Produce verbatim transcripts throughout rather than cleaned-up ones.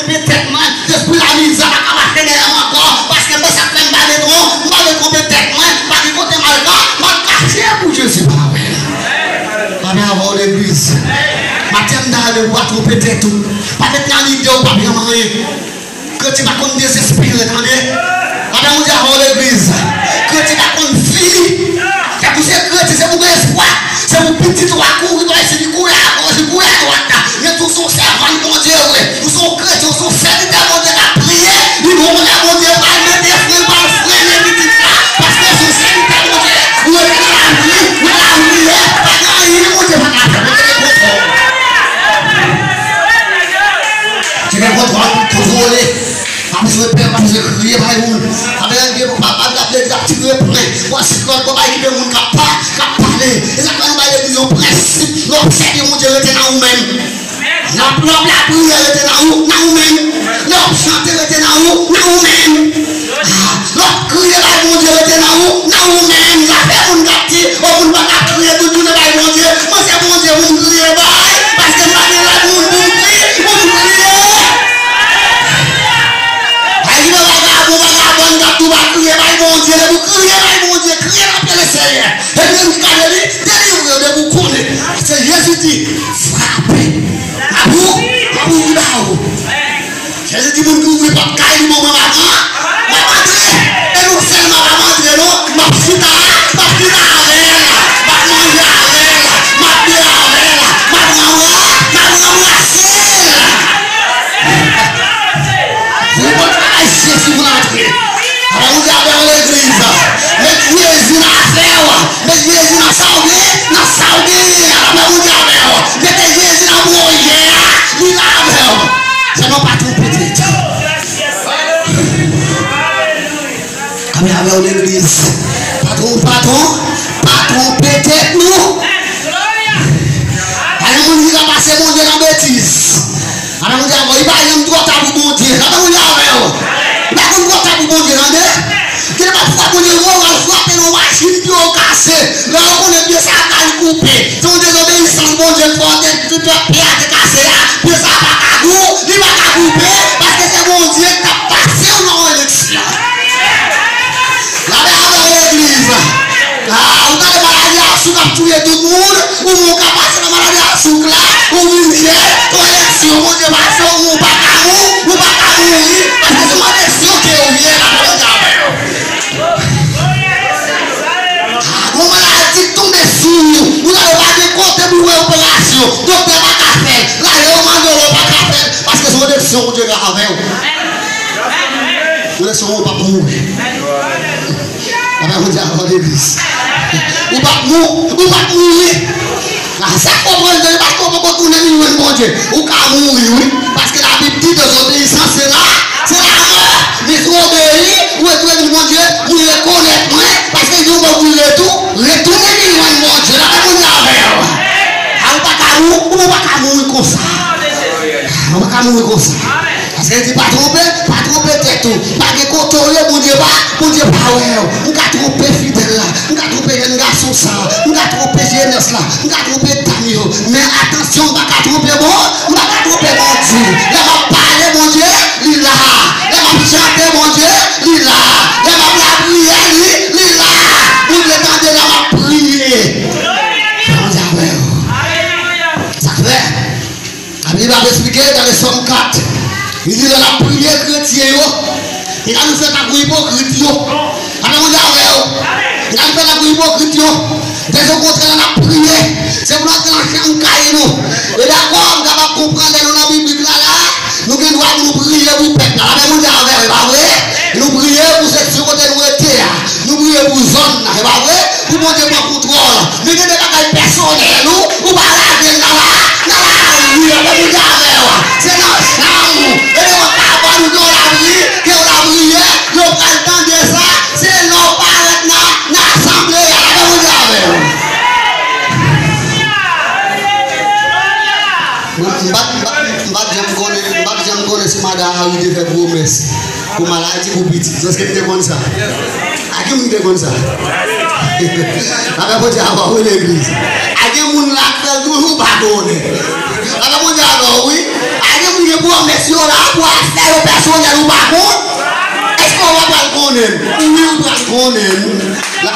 Petèt mwen, lespri lamizè pa ka mache dèyè m ankò, paske m pa sa fè m pa metwon, m pa metwon petèt mwen, pa gen kote m al ka, m ap kache pou Jezi pa wè. Mwen avè w legliz. Maten m ta leve w pa twonpe tèt ou. Pa met nan lide w p ap janm anyen. Kretyen pa konn dezespere, tande. Pandan Bondye avè w legliz, kretyen pa konn fini. Fèk ou se kretyen, se pou gen espwa. Se pou pitit ou a kouri, pa isi li kouri a goch, li kouri a dwat la. Men tou se yon sèvant Bondye vre. Ou se yon kretyen, ou se yon sèvitè Bondye k ap priye. Li gon lè Bondye pral mete fren, pral frennen pitit la. Paske se yon sèvitè Bondye. Ou rete nan lapri, nan lapriyè, pa gen anyen Bondye pa ka fè. Bondye gen kontwòl. Li gen kontwòl, kontwole. Pa bezwen pè, pa bezwen kriye bay moun. Pa bezwen gen papa k ap legliz ap tire plen. W ap sipòte kòb bay ki de moun k ap pa, k ap pale. E sa k fè nou bay legliz yon prensip. Lè w ap sèvi Bondye, rete nan ou menm. Lè w ap, lè w ap lapriyè, rete nan ou, nan ou menm. Lè w ap chante, rete nan ou, nan ou menm. Ah, lè w ap kriye bay Bondye, rete nan ou, nan ou menm. Zafè moun k ap di, o moun pa ka kriye tout jounen bay Bondye. Mwen se Bondye pou m kriye bay, paske m pa gen lòt moun pou m pri, pou m kriye. Ay, gen vagabon, vagabòn k ap tou pa kriye bay Bondye. Depi w kriye bay Bondye, kriye nan pye Lesenyè. Epi l di gade li, delivre w depi w konnen. Se Jezi di, frape. M ap ou-, m ap ouvri ba ou. Jezi di moun ki ouvri pòt kay li ban mwen, m ap an-, m ap antre. E nou sèlman p ap antre non. M ap chita, m ap chita avè l. M ap manje avè l. M ap bwè avè l. M ap ranbra-, m ap ranbrase l. Ouvri pòt kay Jezi pou l antre. Ala Bondye avè w legliz. Met Jezi nan afè w. Met Jezi nan sa w gen, nan sa w genyen. Ala Bondye avè w. Mete Jezi nan pwojè a. Li la avè w. Sèlman pa twonpe tèt. Bondye avè w legliz. Pa twon-, pa twon-, pa twonpe tèt nou. Pa gen moun ki ka pase Bondye nan betiz. Ala Bondye avè w. Li pa janm twò ta pou Bondye. Ala Bondye avè w. Li pa janm twò ta pou Bondye, tande. Gen de pafwa Bondye voye w al frape nan machin, pye w kase. Lè yo konnen pye sa a pral koupe. Se yon dezobeyisans Bondye fè w te, te, te, pye a te kase a. Pye sa a pa ka gou-, li pa ka koupe, paske se Bondye k t ap pase w nan yon eleksyon. Lapè avè w legliz. Ah, ou gade maladi a souk ap touye tout moun, ou menm ou ka pase nan maladi a souk la, ou vin jèn, yon eleksyon, Bondye pase w, ou pa ka mou-, ou pa ka mouri, paske se yon eleksyon ke ou ye, lapè Bondye avè w. Ah, gon maladi k tonbe sou ou, ou gade pa gen kote pou wè operasyon, doktè pa ka fè l, lage yo mande w pa ka fè l, paske se yon eleksyon Bondye gen avè w. Yon eleksyon ou p ap mouri. Lapè Bondye avè w legliz. Ou p ap mou-, ou p ap mouri. Ah, sa k konprann, se paske w poko tounen vin jwenn Bondye. Ou ka mouri, wi. Paske Labib di, dezobeyisans, se la, se lamò. Men si w obeyi, ou retounen vin Bondye, ou rekonèt mwen, paske li di w pou w retou-, retounen vin jwenn Bondye. Lapè Bondye avè w. Ah, ou pa ka mou-, ou pa ka mouri konsa. Ah, ou pa ka mouri konsa. Paske li di, pa twonpe, pa twonpe tèt ou. Pa gen kote w ye, Bondye pa, Bondye pa wè w. M ka twonpe fidèl la. M ka twonpe jèn gason sa. M ka twonpe jenès la. M ka twonpe dam yo. Men atansyon, m pa ka twonpe Bon-, m pa ka twonpe Bondye. Lè m ap pale Bondye, li la. Lè m ap chante Bondye, li la. Lè m ap lapriyè, li, li la. Bondye tande lè m ap priye. Bondye avè w. Sa k fè? Labib ap esplike, gade Sòm kat. Li di, lè n ap priye kretyen yo, li ka nou fè tankou ipokrit yo. Ann Bondye avè yo. Li ka nou fè tankou ipokrit yo. Dezokontrè, lè n ap priye, se pou n antre nan chanm kay nou. E dakò, m kapab konprann lè nou nan biblik la, la, nou gen dwa pou nou priye pou pèp la. Labib Bondye avè yo, e pa vre? Nou priye pou seksyon kote nou rete a. Nou priye pou zòn nan, e pa vre? Pou Bondye pran kontwòl. Men gen de bagay pèsonèl ou, ou pa lage l nan la, nan lari a, pou Bondye avè w. Se nan chanm ou. E devan kabann ou gen yon labri, gen yon lapriyè, yo pral tande sa. Se lè w parèt nan, nan asanble a, pou Bondye avè w. Mwen, m pa t, m pa t, m pa t janm konnen, m pa t janm konnen si madan Harry te fè pwomès pou maladi, pou pitit. Èske m te konn sa? A gen moun ki te konn sa? Apre Bondye ap voye legliz. A gen moun la k fè l tou. ou pa konnen. Lapè Bondye avè w, wi. A gen moun gen pwomès yo la pou afè yo pèsonèl, ou pa konn. Èske w pa pral konnen? Wi, ou pral konnen. La,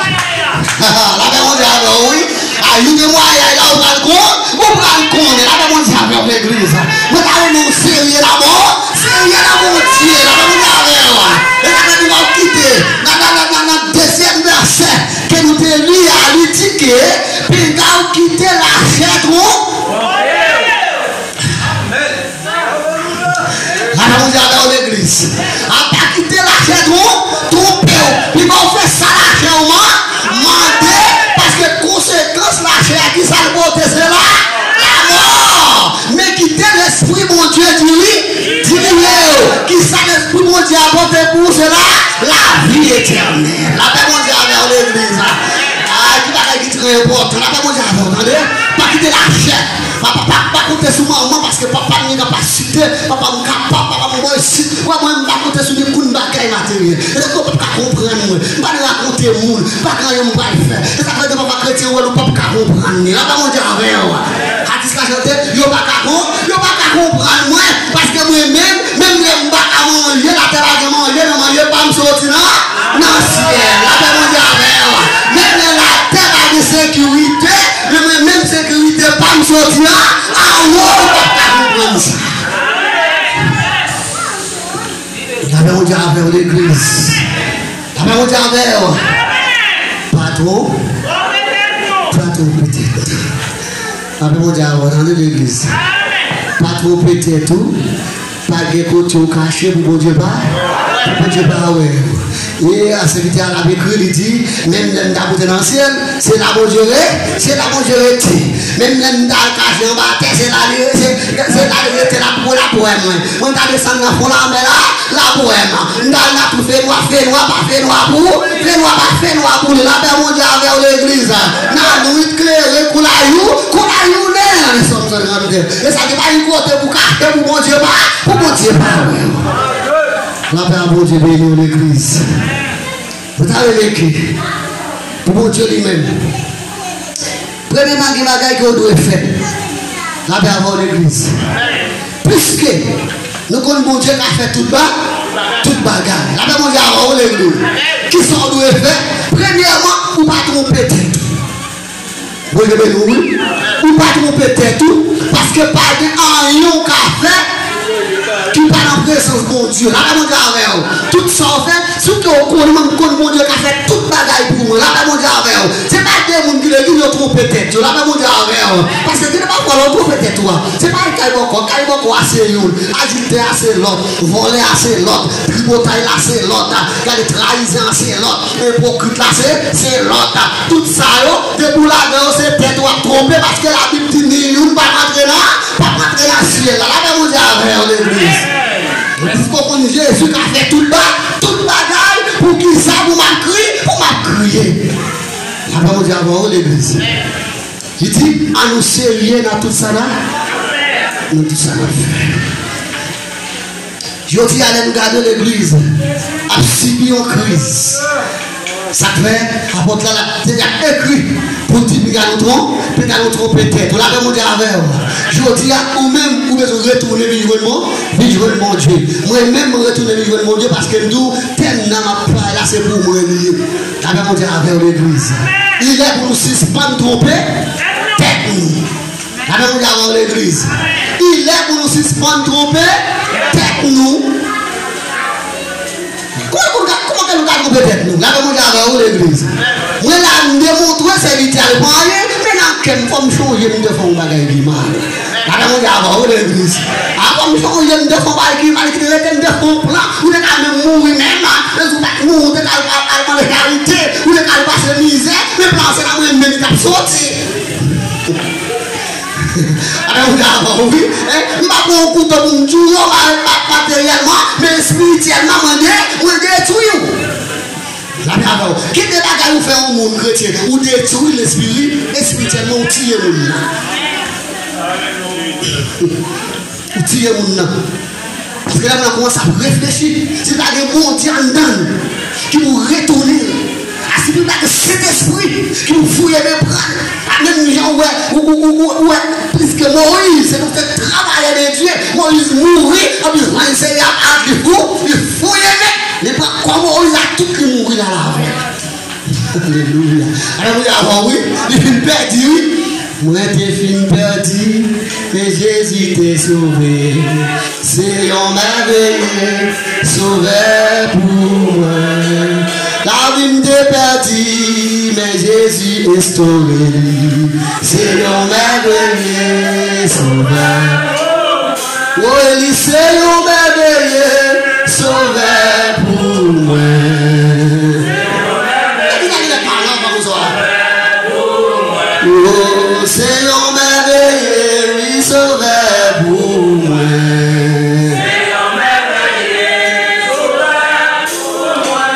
lapè Bondye avè w, wi. A, yon temwayaj la, ou pral konn, ou pral konnen. Lapè Bondye avè w, legliz. Mwen ta renmen w serye dabò, serye nan Bondye. Lapè Bondye avè w. E sa fè nou va kite nan, nan, nan, nan, nan dezyèm vèsè ke nou te li a, li di ke pinga w kite lachè twonpe w. Lapè Bondye avè w, legliz. A, pa kite lachè twon-, twonpe w. Li ba w fè sa lachè w man-, mande, paske konsekans lachè a, ki sa l pote, se la, lamò. Men kite Lespri Bondye diri-, dirije w. Ki sa Lespri Bondye a pote pou w, se la, lavi etènèl. Lapè Bondye avè w, legliz. A, ki bagay ki trè enpòtan. Lapè Bondye avè w, tande. Pa kite lachè. Pa, pa, pa, pa konte sou manman, paske papa m gen kapasite, papa m kapab, papa m bon isit. Wè, mwen, m pa konte sou nenpòt bagay materyèl. E tankou w p ap ka konprann mwen. M pa nan rakonte moun, pa gen anyen m pral fè. E sa k fè gen papa kretyen, w wè, nou p ap ka konprann li. Lapè Bondye avè w. Atis la chante, yo pa ka kon-, yo pa ka konprann mwen, paske mwen menm, menm lè m pa ka manje, latè pa gen manje, men manje pa m soti nan, nan syèl. Lapè Bondye avè w. Menm lè latè pa gen sekirite, men mwen menm sekirite pa m soti an, anwo, ou p ap ka konprann sa. Lapè Bondye avè w, legliz. Lapè Bondye avè w. Pa twonpe, pa twonpe tèt. Lapè Bondye avè w, tande, legliz. Pa twonpe tèt ou. Pa gen kote w kache pou Bondye pa, pou Bondye pa wè w. E a sèvitè a l ap ekri, li di, menm lè m ta moute nan syèl, se la Bondye re-, se la Bondye rete. Menm lè m ta al kache anba tè, se la li, se, se la li rete, l ap, l ap wè mwen. Mwen ta desann nan fon lanmè la, l ap wè m. M ta al nan twou fenwa, fenwa pa fenwa pou, fenwa pa fenwa pou li. Lapè Bondye avè w, legliz. Nan nwit klere kou lajou, kou lajounen, nan Sòm san trannde. E sa te pa yon kote pou kache pou Bondye pa, pou Bondye pa wè w. Lapè a Bondye beni w, legliz. Mwen ta renmen ke pou Bondye li menm, premyèman, gen bagay ke w dwe fè. Lapè avè w, legliz. Piske nou konn Bondye ka fè tout ba-, tout bagay. Lapè Bondye avè w, legliz. Kisa w dwe fè? Premyèman, ou pa twonpe tèt ou. Bondye beni w, wi. Ou pa twonpe tèt ou, paske pa gen anyen w ka fè ki pa nan prezans Bondye. Lapè Bondye avè w. Tout sa w fè, si w ke w konnen, mwen m konn Bondye ka fè tout bagay pou mwen. Lapè Bondye avè w. Se pa de moun ki legliz yo twonpe tèt yo. Lapè Bondye avè w. Paske gen de pafwa lè w twonpe tèt ou a, se pa kay bòkò. Kay bòkò a se youn. Adiltè a se lòt. Vòlè a se lòt. Tripotay la se lòt. Gade, trayizan an se lòt. Ipokrit la se, se lòt. Tout sa yo, depi w ladan yo, se tèt w ap twonpe, paske Labib di ni youn p ap antre nan, p ap antre nan syèl la. Lapè Bondye avè w, legliz. Piske w konn Jezi ka fè tout ba-, tout bagay, poukisa pou m ap kri-, pou m ap kriye? Lapè Bondye avè w, legliz. Li di, ann nou serye nan tout sa n ap, nan tout sa n ap fè. Jodi a, lè nou gade legliz ap sibi yon kriz, sa k fè apòt la, l ap, te ap ekri pou l di, "Piga nou twon-, piga nou twonpe tèt." Lapè Bondye avè w. Jodi a, ou menm, ou bezwen retounen vin jwenn Bon-, vin jwenn Bondye. Mwen menm, mwen retounen vin jwenn Bondye paske m di w, tèm nan m ap pale la, se pou mwen li ye. Lapè Bondye avè w, legliz. Li lè pou nou sispann twonpe tèt nou. Lapè Bondye avè w, legliz. Li lè pou nou sispann twonpe tèt nou. Kòman, kòman, kòman ke nou ka twonpe tèt nou? Lapè Bondye avè w, legliz. Mwen la, m demontre sèvitè a, li pa anyen, men nan kè m, fò m chonje m te fè yon bagay ki mal. Lapè Bondye avè w, legliz. A, fò m chonje m te fè yon bagay ki mal, ki te rete m te fè yon plan. Ou te ka menm mouri menm, a. Lè ou pa t mouri, ou te ka al, al, al mande charite, ou te ka al pase mizè, men plan se nan mwen menm li t ap soti. Lapè Bondye avè w, wi. Hein? M pa pran yon kouto pou m touye w, pa, pa, materyèlman, men espirityèlman, mwen de-, mwen detwi w. Lapè avè w. Gen de bagay ou fè yon moun kretyen, ou detwi l espiri-, espirityèlman, ou tiye moun nan. Ou tiye moun nan. Paske lè moun nan kòmanse ap reflechi, si l pa gen Bondye anndan l, ki pou retounen l a Si nou pa gen Sentespri ki pou fouye meprann, pa menm jan ou wè, ou, ou, ou, ou, ou wè, pliske Moyiz, se nou fè travayè de Dye, Moyiz mouri, anpi ann Seyè a di, ou, li fouye nèt, li pran kò Moyiz ak tout li mouri nan lavèv. Alelouya. Alelouya, bon, wi, li fin pèdi, wi. Mwen te fin pèdi, men Jezi te sove. Se yon mèveye sovè pou mwen. Lavi m te pèdi, men Jezi restore li. Se yon mèveye sovè. Woy, li se yon mèveye sovè pou mwen. Epi la, li lè pale anvan konsa. Oh, se yon mèveye, wi, sovè pou mwen.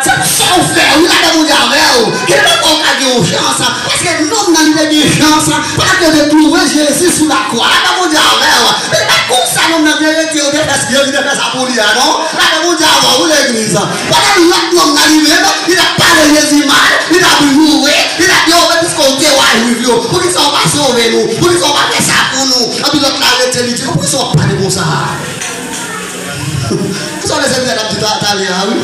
Se sa w fè, wi, ladan Bondye avè w. Ki lè w ka gen yon chans, paske nonm nan li te gen chans, paske yo te kloure Jezi sou lakwa. Ladan Bondye avè w. E pa konsa nonm nan te rete, yo te fè, yo te fè sa pou li a, non? Ladan Bondye avè w, wi, legliz. Pandan lòt nonm nan li menm, li t ap pale Jezi mal, li t ap joure, li t ap di, "O, men piske w te wa Jwif yo, poukisa w pa sove nou? Poukisa w pa fè sa pou nou?" Anpi lòt la rete, li di, "Poukisa w ap pale konsa a?" Sa w lè sèvitè t ap di ta-, talè a, wi.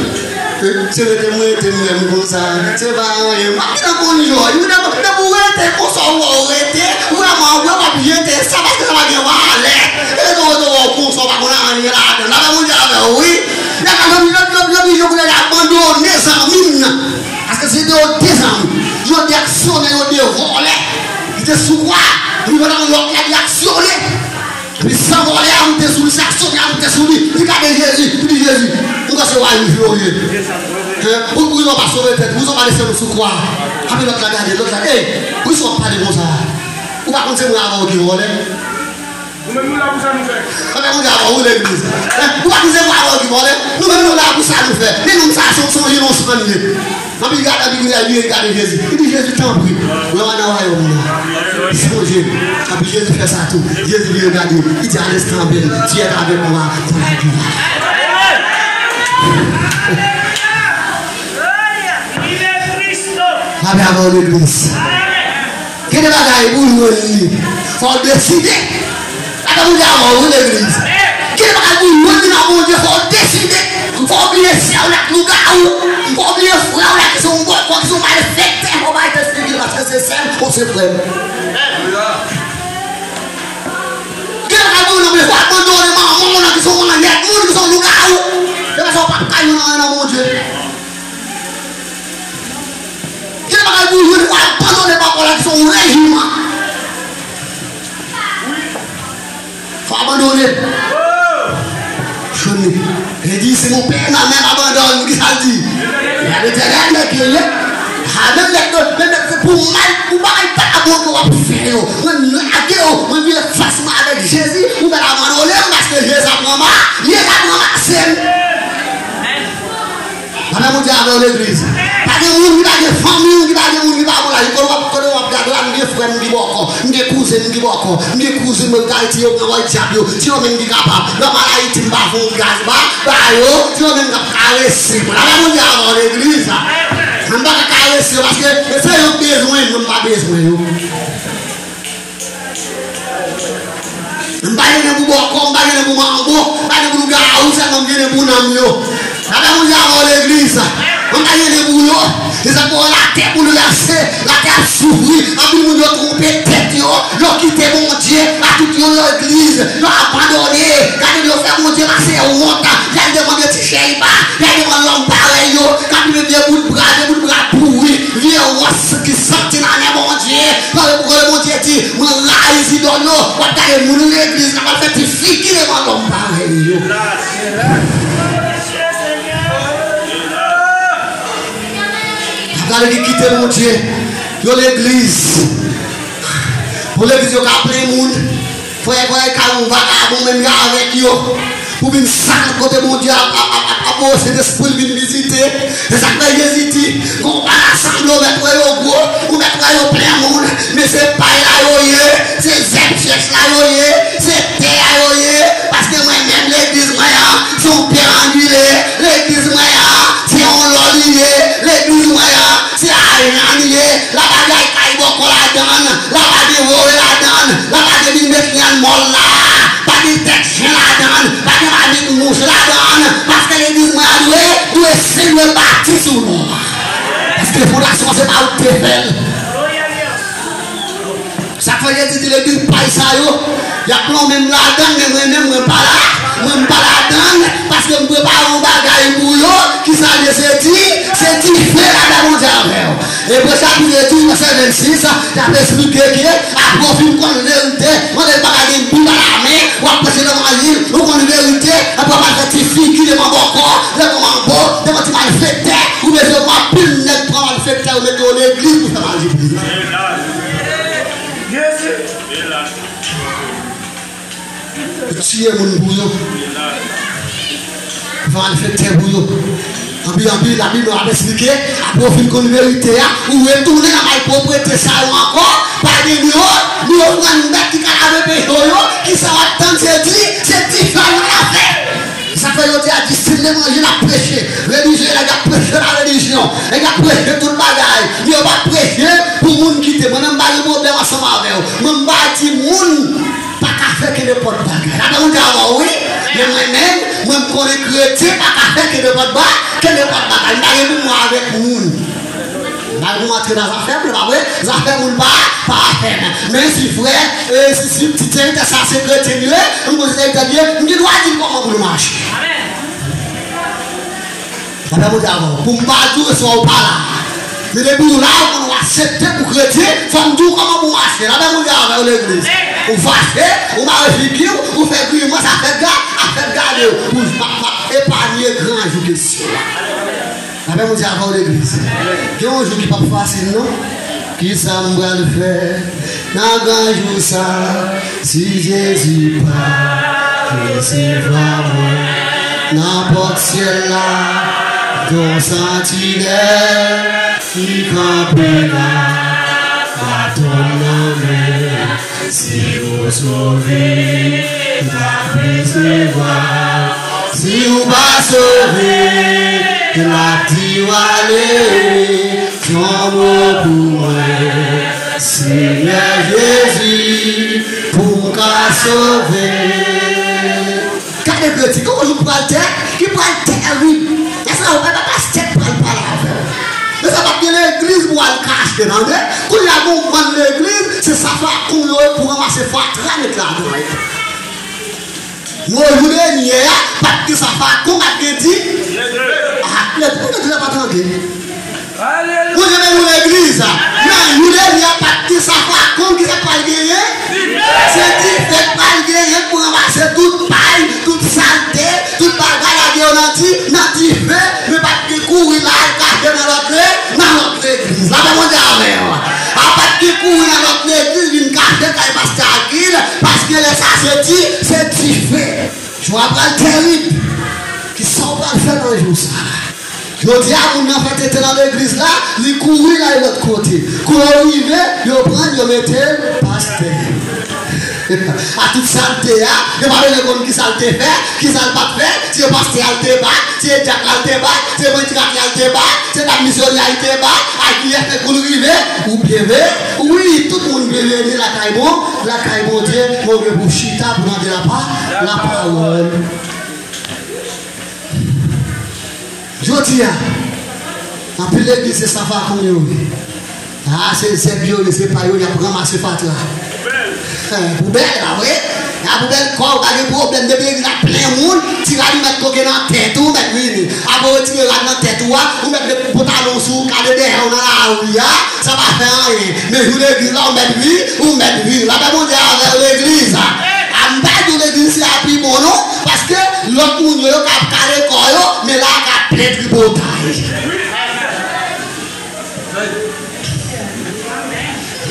Eh, se rete m rete m menm konsa. Se pa anyen. M ap gen konn jòj. Wi, depi, depi w rete konsa, w wè w rete. Vrèman, w wè w ap jete sa paske sa pa gen valè. E rete w rete w wè w konsa, w pa konn anyen ladan. Ladan Bondye avè w, wi. Nèg la, lòt, lòt, lòt, lòt, yo kounye a abandone zanmi m nan. Paske se te yo de zanmi. Yo de aksyonè, yo de vòlè. Li te sou kwa. Li pandan lòt la, li aksyone. Epi san vòlè a moute sou li, sa sonn a moute sou li. Li gade Jezi, li di, "Jezi, ou kwè se wa Jwif yo ye? Hein? Pou, poukisa w pa sove tèt, poukisa w pa desann sou kwa?" Apre lòt la gade, lòt la, "Ey, poukisa w ap pale konsa a? Ou pa konn se mwen avè w ki vòlè?" Nou menm nou la pou sa nou fè. Sa fè Bondye avè w, wi, legliz. Hein? Ou pa konn se mwen avè w ki vòlè? Nou menm nou la pou sa nou fè. Men nonm sa a se yon, se yon inosan li ye. Anpi gade, anpi gade, li gade Jezi. Li di, "Jezi, tanpri, lè w al nan wayòm nan, sonje m." Anpi Jezi fè sa tou. Jezi vire gade l. Li di, "À l'instant même, tu es avec moi dans la gloire." Lape avè w, legliz. Gen de bagay pou w jwenn li, fò w deside. Ladan Bondye avè w, wi, legliz. Gen de bagay pou w jwenn li nan Bondye, fò w deside. Fò w bliye sè w la k lougawou. Fò w bliye frè w la ki se yon bòkò, ki se yon malfektè. Fò w bay tèt figi l paske se sè m, fò se frè m. Gen de bagay pou w jwenn nan Bondye, fò w abandone manman w la ki se yon manyèt moun, ki se yon lougawou. Se pa sa w p ap ka jwenn anyen nan Bondye. Gen bagay pou w jwenn, fò w abandone papa w la ki se yon rejiman. Fò w abandone. Jwenn li. Li di, "Si mon père n'a même abandonné," ki sa l di? "L'Éternel me guérit." A, menm lè ke, menm lè ke pou mal, pou bagay pa bon ke w ap fè yo, mwen lage yo, mwen vire fas mwen avèk Jezi, ou fè l abandone m, paske Jezi ap ranma-, Jezi ap ranmase m. Lape Bondye avè w, legliz. Pa gen moun ki pa gen fanmi w, ki pa gen moun ki pa bon lavi. Kote w ap, kote w ap gade la, m gen frè m ki bòkò, m gen kouzen m ki bòkò, m gen kouzin mwen ki Ayiti, yo pran wòy dyab yo, ti yo menm ki kapab. Lè m al Ayiti, m pa fè yon gaz ba, ba yo, ti yo menm k ap karese mwen. Lape Bondye avè w, legliz. M pa ka karese yo, paske se yo k bezwen m, mwen m pa bezwen yo. M pa gen nen pou bòkò, m pa gen nen pou manbo, m pa gen nen pou lougawou, sèlman m gen nen pou nanm yo. Lape Bondye avè w, legliz. Mwen pa gen nen pou yo. Se sa k fè w wè latè boulvèse, latè ap soufri. Anpil moun yo twonpe tèt yo, yo kite Bondye, a tout yo legliz, yo abandone. Gade yo fè Bondye pase wont, y al demann yo ti chèy pa, y al demann lòm parèy yo, k ap viv vye bout bra, vye bout bra pouri, vye wòs ki santi nan men Bondye. Paske Bondye di, "Mwen rayi zidòl yo." W ap gade moun legliz k ap fè ti figi devan lòm parèy yo. Gade ki kite Bondye. Yo legliz. Pou legliz yo ka plen moun. Frè, frè, ka yon vakabon menm jan avèk yo. Pou vin sal kote Bondye ap, ap, ap, ap, ap voye Sentespri l vin vizite. Se sa k fè Jezi di, gon pa rasanble, ou mèt wè yo gwo, ou mèt wè yo plen moun, men se pay la yo ye, se zèb sèch la yo ye, se tè a yo ye, paske mwen menm legliz mwen an, se yon tè angile, legliz mwen an, se yon lò li ye, legliz mwen an, se a Senyè bati sou non. Paske fondasyon an se pa ou ki te fè l. Sa k fè Jezi di legliz pay sa yo, y ap lonmen m ladan l, men mwen menm, mwen pa la, mwen m pa ladan l, paske m prepare yon bagay pou yo, ki sa l ye, se di, se dife la, Bondye avè w. Ebre chapit dis, vèsè vennsis, l ap esplike ke apre w fin konn verite, mande l pa ka gen Bib a la men, w ap preche levanjil, ou konn verite, apre w ap al fè ti figi devan bòkò, devan manbo, devan ti malfektè, ou bezwen wè anpil nèg pran malfektè, yo mete yo legliz pou fè maji pou yo. Ou tiye moun pou yo. Ou fè malfektè pou yo. Anpi, anpi, Labib la ap esplike, apre w fin konn verite a, ou retounen nan malpwopwete sa yo ankò, pa gen ni yo, ni ofrann bèt ki ka lave peche w yo, ki sa w ap tann, se di, se dife nan lanfè. Sa fè yo di a, disip levanjil ap preche, relijye nèg ap preche la relijyon, nèg ap preche tout bagay, men yo pa preche pou moun kite. Mwen menm m pa gen pwoblèm ansanm avè w, mwen m pa di moun pa ka fè kenenpòt bagay. Labib di ankò, wi. Men mwen menm, mwen m konnen kretyen pa ka fè kenenpòt ba, kenenpòt bagay. M pa gen pou mwen avèk moun. M pa gen pou mwen antre nan zafè moun, pa vre? Zafè moun pa, pa afè m. Men si frè, e, si, si ti sèvitè sa se kretyen li ye, m konnen se kretyen li ye, m gen dwa di l kòman pou l mache. Labib di ankò, pou m pa di w, swa ou pa la. Men depi w la, ou konn w aksepte pou kretyen, fò m di w kòman pou w mache. Labib di avè w legliz. Ou fache, ou mare figi w, ou fè grimans, afè ga, afè gade w. Pou m pa, pa epanye gran jou kesyon la. Labib di avè w legliz. Gen yon jou ki p ap fasil non. Kisa m pral fè nan gran jou sa? Si Jezi pa resevwa mwen nan pòt syèl la, gon santinèl ki kanpe la, baton nan men. Si ou sove, l ap resevwa. Si ou pa sove, l ap di w ale. Yon mo pou mwen, Senyè Jezi, pou m ka sove. Gade kretyen, gon jou ki pral tè, ki pral tèrib. Èske ou pa pastè k pral pale avè w? Men sa p ap gen legliz pou w al kache, tande? Kounye a gon bann legliz, se safakon yo ye pou ranmase fatra met ladan yo. Mo jou dènye a, pa t gen safakon, pa t gen di. Ah, lè pou lè pa tande. Ou te vin yon legliz, nan jou dènye a, pa t gen safakon, ki sa k pral genyen? Se dife k pral genyen pou ranmase tout pay, tout salte, tout bagay, lage yo nan di, nan dife, men pa t gen kouri la, al kache nan lòt le, nan lòt legliz. Lapè Bondye avè w. A pa t gen kouri nan lòt legliz, vin kache kay pastè Akil, paske lè sa se di, se dife. Jou a pral tèrib. Kisa w pral fè nan jou sa a? Jodi a, moun nan fè tenten nan legliz la, li kouri l al lòt kote. Kou yo rive, yo pran l, yo mete l pastè. A tout sa l te a, yo pa bezwen konn kisa l te fè, kisa l pa t fè, si se pastè a l te bat, si se dyak la l te bat, si se pwenti kat la l te bat, se dam misyonè a l te bat, a kiyès ke kou l rive, ou byenveni, wi, tout moun byenveni lakay Bon, lakay Bondye, men w gen pou w chita pou w tande lapa, lapawòl. Jodi a, anpil legliz se safakon yo ye. A, se zèb yo ye, se pa yo, y ap ranmase fatra. Poubèl, pa vre? A poubèl kò, ou pa gen pwoblèm. Depi legliz la plen moun, ti rad ou mèt koke nan tèt ou, ou mèt vini. Apre w retire rad nan tèt ou a, ou mèt met pantalon sou ou, kale dèyè w nan lari a, sa pa fè anyen. Men jou legliz la, ou mèt vi, ou mèt vini. Lapè Bondye avè w legliz. A m pa di w legliz se a pi bon non, paske lòt moun yo, yo ka ap kale kò yo, men la ka plen tripotay.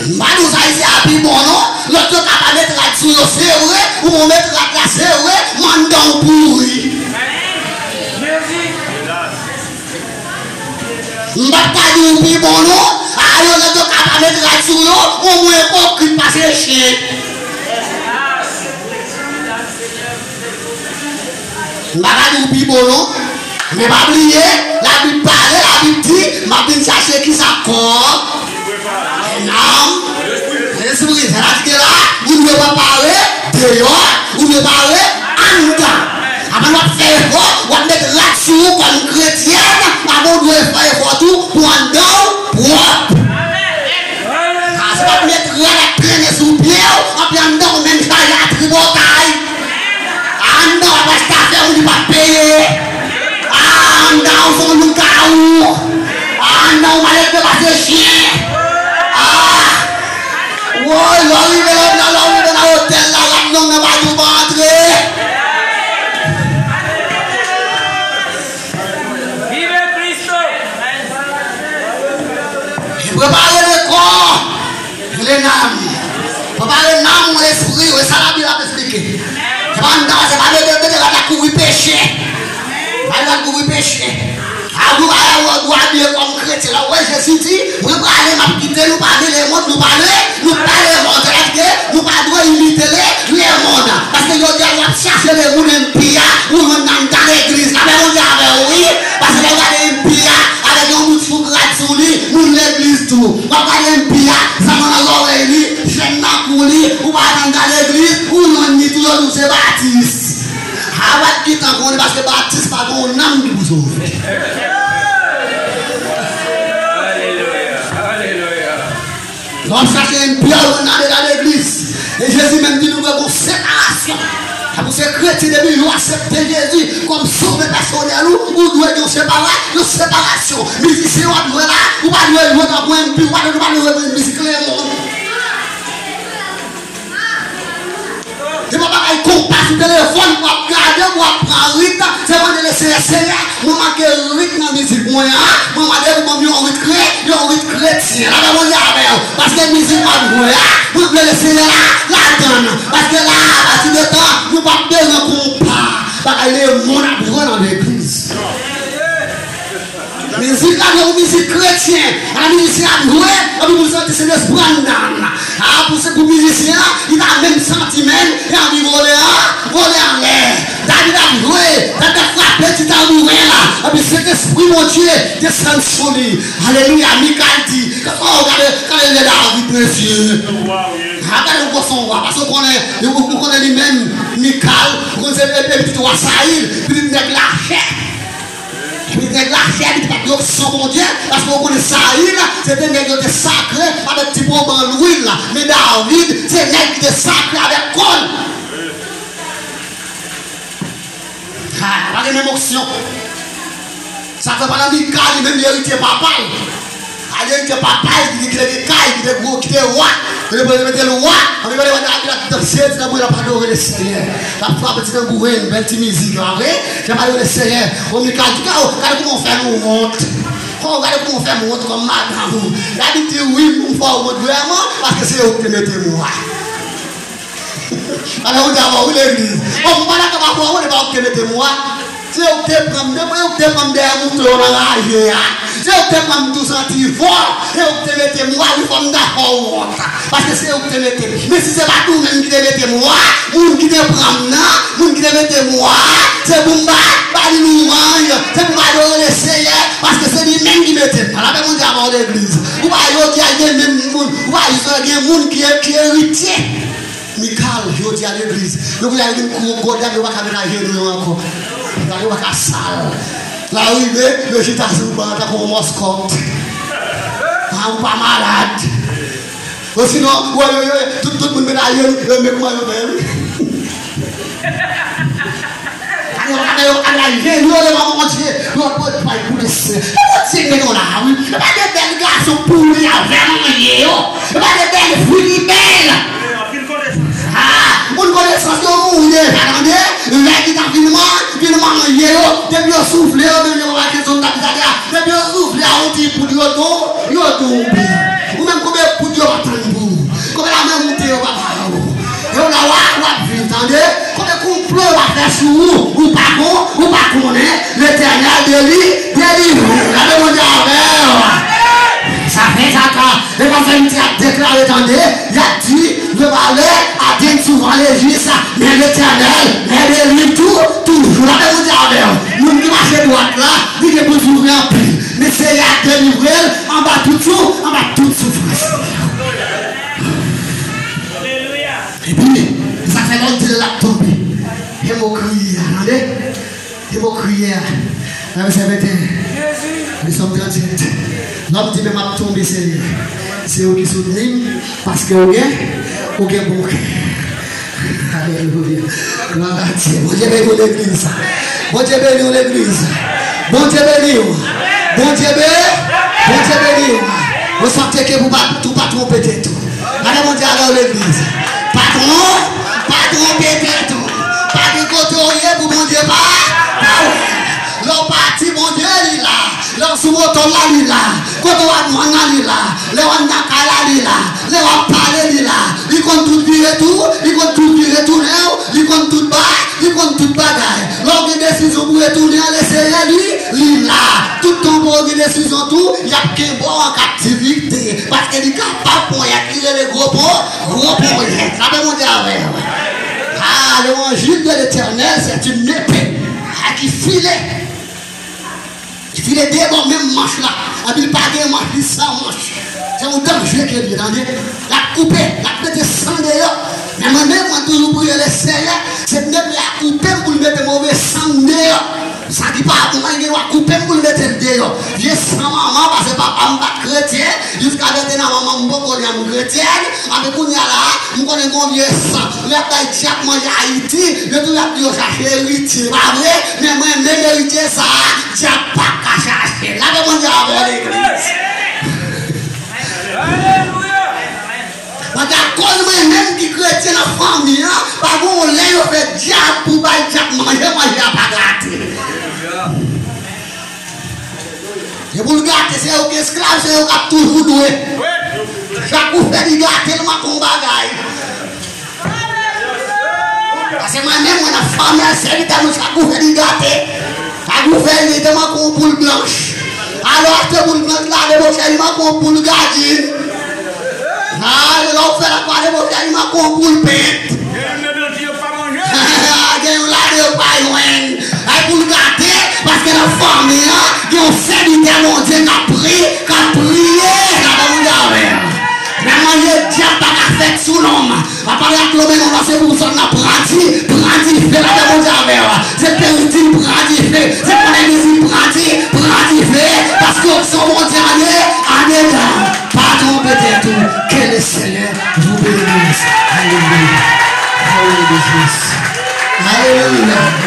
M pa di w sa isi a pi bon non, lòt yo ka pa met rad sou yo, se vre, ou met rad la, se vre, men anndan w pouri. M p ap ka di w pi bon non, a yo lòt yo ka pa met rad sou yo, ou mwen ipokrit pase chen. M pa ka di w pi bon non. Men pa bliye, Labib pale, Labib di, m ap vin chache kisa? Kò, nanm, lespri. Sa vle di ke la, ou dwe pa pare deyò, ou dwe pare anndan. Avan w ap fè efò, w ap met rad sou ou kòm kretyèn, Ou se yon lougarou. Ah non, ou malelve pase chen. Ah. Woy, lè w rive la, lè w rive nan otèl la, rad long nan pa di w pa antre. Vive Cristo! Prepare lekò. Vle nanm. Prepare nanm, lespri w. E sa Labib ap esplike. Se pa anndan, se pa mete, mete rad la kouvri peche. Mete rad la kouvri peche. A, ou pa, ou, ou abiye kòm kretyen. Lè w wè Jezi di, mwen prale, m ap kite nou, pa vle lemonn, nou pa vle, nou pa lemonn. Sètadi ke nou pa dwe imite le, lemonn. Paske jodi a, w ap chache lemonn enpi a, ou jwenn anndan legliz. Lapè Bondye avè w, wi. Paske lè w gade enpi a, avèk yon bout sou grad sou li, moun legliz tou. W ap gade enpi a, zanman nan zòrèy li, chèn nan kou li, ou pa janm gade legliz, ou jwenn li tou, yo di w se batis. A, w ap gentan konnen paske batis pa gen yon nanm ki pou sove. Alelouya, alelouya. Lè w ap chache enpi a, ou jwenn anndan legliz. E Jezi menm di nou dwe gen yon separasyon. Tankou se kretyen, depi w aksepte Jezi kòm sovè pèsonèl ou, ou dwe gen yon separa-, yon separasyon. Mizisyen w ap jwe la, ou pa dwe jwe tankou enpi, ou pa dwe, ou pa dwe jwe mizik lemonn. Se pa bagay konpa sou telefòn pou w ap gade, pou w ap pran rit, se mande Lesenyè, Senyè, mwen manke rit nan mizik mwen an, mwen mande pou ban m yon rit kre-, yon rit kretyen. Lapè Bondye avè w. Paske mizik m ap jwe a, mwen vle Lesenyè la, ladan l. Paske la, apati de tan, nou p ap bezwen konpa. Bagay lemonn ap jwe nan legliz. Mizik la gen yon mizik kretyen. An mizisyen ap jwe, epi pou santi se lespri anndan. A, pou se pou mizisyen an, li ta menm santi menm, li anvi vole an, vole anlè. David ap jwe, David ap frape ti tanbouren la. Epi Sentespri Bondye desann sou li. Alelouya, Mikal di, kòman w gade, gade lè David, mesye. A, gade yon gwo son wa, paske w konnen, ou, ou konnen li menm, Mikal, ou konnen se, e, e, pitit wa Sayil, pitit nèg lachè. Epi nèg lachè li te pa t gen opsyon Bondye, paske w konnen Sayil, se te nèg yo te sakre avèk ti ponban lwil la. Men David, se nèg ki te sakre avèk kò l. Ha, pa gen menm opsyon. Sa fè pandan Mikal li menm li eritye papa l. A, li eritye papa l, ki te, ki te gen kay, ki te gwo, ki te wa. Yo te mete l wa. Anpi yo te wè David ap danse, ti tanbouren ap adore Lesenyè. L ap frape ti tanbouren, bèl ti mizik, pa vre? L ap adore Lesenyè. O Mikal di, "O, gade kòman w fè m wont. O, gade kòman w fè m wont kòm madanm ou." David di, "Wi, m fè w wont vrèman, paske se ou ki te mete m wa." Alò, ou di, "A, wi, legliz. O, m pa dakò pa fè w wont, e pa ou ki te mete m wa." Se yo ki te pran m, se yo ki te pran m dèyè mouton yo nan raje a. Se yo ki te pran m tou santi fò. Se yo ki te mete m wa, wi, fò m ta fè w wont. Paske se yo ki te mete m. Men si se pa t ou menm ki te mete m wa, moun ki te pran m nan, moun ki te mete m wa, se pou m ba, ba li louwanj, se pou m adore Lesenyè, paske se li menm ki mete m. Lapè Bondye avè w, legliz. Ou pa jodi a gen menm moun, ou pa jis gen moun ki, ki eritye. Mikal, jodi a legliz, yo vle al vin kou gwo dam, yo pa ka met ajenou yo ankò. Yo pa ka sal. La rive, yo chita sou ban tankou yon mòskòt. A, ou pa malad. Osinon, ou wè yo, yo, tout, tout moun met ajenou, yo, men kòman yo fè, wi. Gade yo, gade yo, gade la, je yo devan Bondye. Yo, yo, yo, bay pou Lesenyè. E Bondye gen nou la, wi. E pa de bèl gason pouri avè manje yo. E pa de bèl fi ki bèl. Ah, moun konesans yo mouri deja, tande. Lè ki ta vin man-, vin manje yo, depi yo soufle yo, depi yo pa kesyon tabitade a, depi yo soufle a, yon ti poud yo tou, yo tonbe. Ou menm konbyen poud yo pa tann pou ou? Konbyen lame moute yo pa ba ou? Yo la w ap, w ap viv, tande. Konbyen konplo yo pa fè sou ou, ou pa kon, ou pa konnen. Letènèl deli-, delivre w. Gade Bondye avè w. Sa fè sa ka, e pa fè m ti ap deklare, tande. Y ap di, le malè atenn souvan le jis, men Letènèl, men deli tou, toujou. Gade Bondye avè w. Moun ki mache dwat la, li gen pou soufri anpil. Men Seyè a delivre l anba tout sou, anba tout soufrans. Epi, sa fè lè w di l ap tonbe. E mo kriye a, tande? E mo kriye a. Nan vèsè venteyen. Li sòm trannsèt. Lòm di, men m ap tonbe, Seyè. Se ou ki soutni m, paske ou gen, ou gen bon kè. Alelouya. Glwa a Dye. Bondye beni w, legliz. Bondye beni w, legliz. Bondye beni w. Bondye be, Bondye beni w. Ou santi ke pou pa, pou pa twonpe tèt ou. Gade Bondye avè w legliz. Patwon, pa twonpe tèt ou. Pa gen kote w ye pou Bondye pa, pa wè. Lè w pati, Bondye li la. Lè w sou moto la, li la. Kote w ap jwenn la, li la. Lè w ann nan kay la, li la. Lè w ap pale, li la. Li konn tout vire tou, li konn tout vire tounen w, li konn tout ba, li konn tout bagay. Lè w gen desizyon pou retounen an, Leseyè li, li la. Tout tan pou w gen desizyon tou, y ap kenbe w an kaptivite. Paske li kapab ponyèt, li rele gwo pon, gwo ponyèt. Lapè Bondye avè w. Ah, l'évangile de l'Éternel, c'est une épée à qui file. Li file de bò menm manch la. Epi li pa gen manch, li san manch. Se yon danje ke li ye, tande. L ap koupe, l ap mete san deyò. Men mwen menm, mwen toujou priye Leseyè, se mete a koupe m pou l mete move san m deyò. Sa ki pa bon an, li gen dwa koupe m pou l mete l deyò. Vye san manman, paske papa m pa t kretyen, jiska mentnan manman m poko janm kretyèn. Epi kounye a la, m konnen gon vye san. Lè y ap bay dyab manje Ayiti, yo toujou ap di yo chache eritye, pa vre? Men mwen menm eritye sa a, dyab pa ka chache l. Lapè Bondye avè w, legliz. Paske akoz mwen menm ki kretyen nan fanmi an, pa gon lè yo fè dyab pou bay dyab manje, manje a pa gate. E pou l gate, se yo ki esklav, se yo k ap toujou dwe. Chak ou fè li gate l manke yon bagay. Paske mwen menm, mwen nan fanmi an, sèvitè mwen, chak ou fè li gate. Chak ou fè li te manke yon poul blanch. Alò achte poul blanch la, deboche li manke yon poul gadin. Ah, lè w fè lakwa deboche li manke yon poul pent. Gen youn ladan yo pa jwenn. Ay pou l gate, paske nan fanmi an, gen yon sèvitè Bondye k ap pri, k ap priye, k ap Bondye avè l. Nan manje dyab pa ka fèt sou nonm. M ap pale ak Lomenon nan, se pou sa n ap pran di, pran dife, lapè Bondye avè w. Se perdi, pran dife. Se konnen mizik, pran di, pran dife. Paske onksyon Bondye ale, andedan. Pa twonpe tèt ou. Que le Seigneur vous bénisse. Alelouya. Alelouya. Alelouya.